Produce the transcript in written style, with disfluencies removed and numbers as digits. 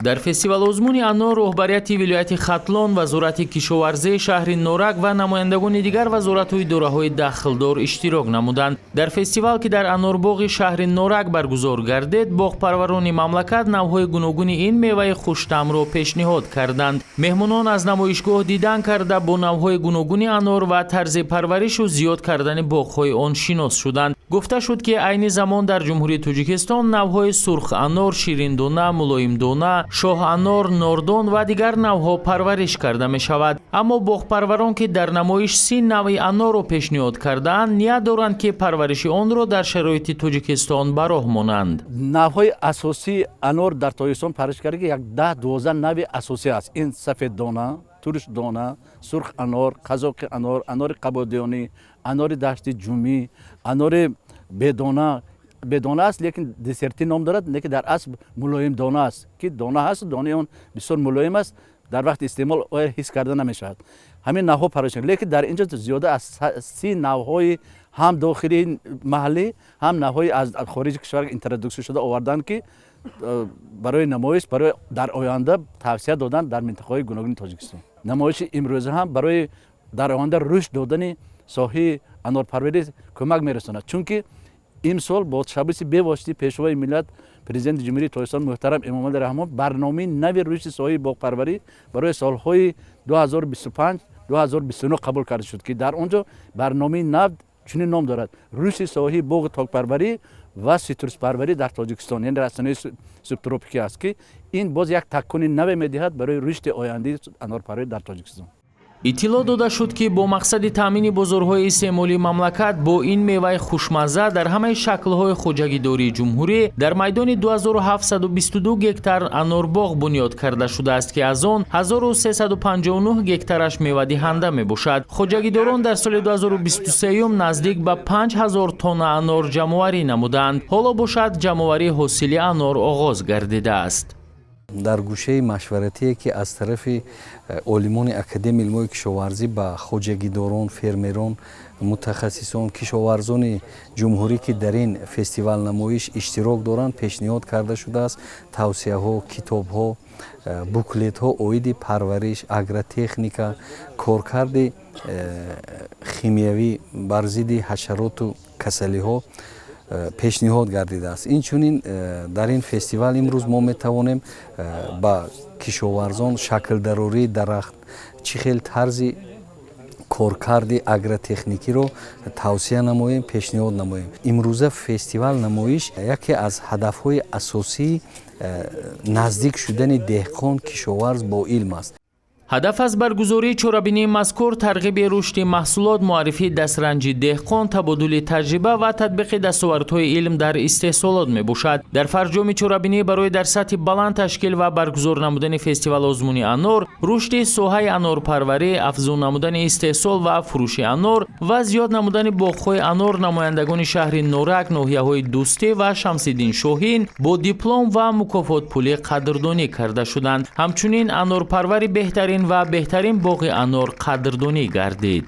Дар фестивал-озмуни анор роҳбарияти вилояти Хатлон, Вазорати кишоварзии шаҳри Норак ва намояндагони дигар вазорату идораҳои дахлдор иштирок намуданд. Дар фестивал, ки дар анорбоғи шаҳри Норак баргузор гардид, боғпарварони мамлакат навъҳои гуногуни ин меваи хуштаъмро пешниҳод карданд. Меҳмонон аз намоишгоҳ дидан карда, бо навъҳои гуногуни анор ва тарзи парваришу зиёд кардани боғҳои он шинос шуданд. Гуфта шуд, ки айни замон дар Ҷумҳурии Тоҷикистон навъҳои сурх анор, шириндона, мулоимдона, шоҳанор, нордон ва дигар навъҳо парвариш карда мешавад. Аммо боғпарварон, ки дар намоиш 30 навъи анорро пешниҳод кардаанд, ният доранд, ки парвариши онро дар шароити Тоҷикистон ба роҳ монанд. Навъҳои асосии анор дар Тоҷикистон парвариш карда, ки як 10-12 навъи асосӣ аст. Ин сафеддона, туршдона, сурх анор, қазоқи анор, анори қабодиёнӣ, анори дашти ҷумӣ, анори бедона. Бедона аст, лекин десертӣ ном дорад, лекин дар асл мулоимдона аст, ки дона ҳаст, донаи он бисёр мулоим аст, дар вақти истеъмол оя ҳис карда намешавад. Ҳамин навъҳо парвариш, лекин дар инҷо зиёда аз 30 навъҳои ҳам дохилии маҳаллӣ, ҳам навъҳои аз хориҷи кишвар интродуксия шуда оварданд, ки барои намоиш, барои дар оянда тавсия додан дар минтақаҳои гуногуни Тоҷикистон. Намоиши имрӯза ҳам барои дар оянда рушд додани соҳаи анорпарварӣ кӯмак мерасонад, чунки имсол бо ташаббуси бевоситаи Пешвои миллат, Президенти Ҷумҳурии Тоҷикистон муҳтарам Эмомалӣ Раҳмон барномаи нави рушди соҳаи боғпарварӣ барои солҳои 2025-2029 қабул карда шуд, ки дар он ҷо барномаи нав чунин ном дорад: рушди соҳаи боғи токпарварӣ ва ситруспарварӣ дар Тоҷикистон, яъне растаниҳои субтропикӣ аст, ки ин боз як такони наве медиҳад барои рушди ояндаи анорпарварӣ дар Тоҷикистон. Иттилоъ дода шуд, ки бо мақсади таъмини бозорҳои истеъмолии мамлакат бо ин меваи хушмазза дар ҳамаи шаклҳои хоҷагидории ҷумҳурӣ дар майдони 2722 гектар анорбоғ бунёд карда шудааст, ки аз он 1359 гектараш мевадиҳанда мебошад. Хоҷагидорон дар соли 2023 наздик ба 5000 тонна анор ҷамъоварӣ намуданд. Ҳоло бошад, ҷамъоварии ҳосили анор оғоз гардидааст. Дар гӯшаи машваратие, ки аз тарафи олимони Академияи илмҳои кишоварзӣ ба хоҷагидорон, фермерон, мутахассисон, кишоварзони ҷумҳурӣ, ки дар ин фестивал намоиш иштирок доранд, пешниҳод карда шудааст, тавсияҳо, китобҳо, буклетҳо оиди парвариш, агротехника, коркарди химиявӣ бар зидди ҳашароту касалиҳо пешниҳод гардидааст. Инчунин дар ин фестивал имрӯз мо метавонем ба кишоварзон шаклдарории дарахт, чӣ хел тарзи коркарди агротехникиро тавсия намоем, пешниҳод намоем. Имрӯза фестивал намоиш яке аз ҳадафҳои асосии наздик шудани деҳқон, кишоварз бо илм аст. Ҳадаф аз баргузории чорабинии мазкур тарғиби рушди маҳсулот, муаррифии дастранҷи деҳқон, табодули таҷриба ва татбиқи дастовардҳои илм дар истеҳсолот мебошад. Дар фарҷоми чорабинӣ барои дар сатҳи баланд ташкил ва баргузор намудани фестивал-озмуни анор, рушди соҳаи анорпарварӣ, афзун намудани истеҳсол ва фурӯши анор ва зиёд намудани боғҳои анор намояндагони шаҳри Норак, ноҳияҳои Дӯстӣ ва Шамсиддин Шоҳин бо диплом ва мукофотпулӣ қадрдонӣ карда шуданд. Ҳамчунин анорпарвари беҳтарин ва беҳтарин боғи анор қадрдонӣ гардид.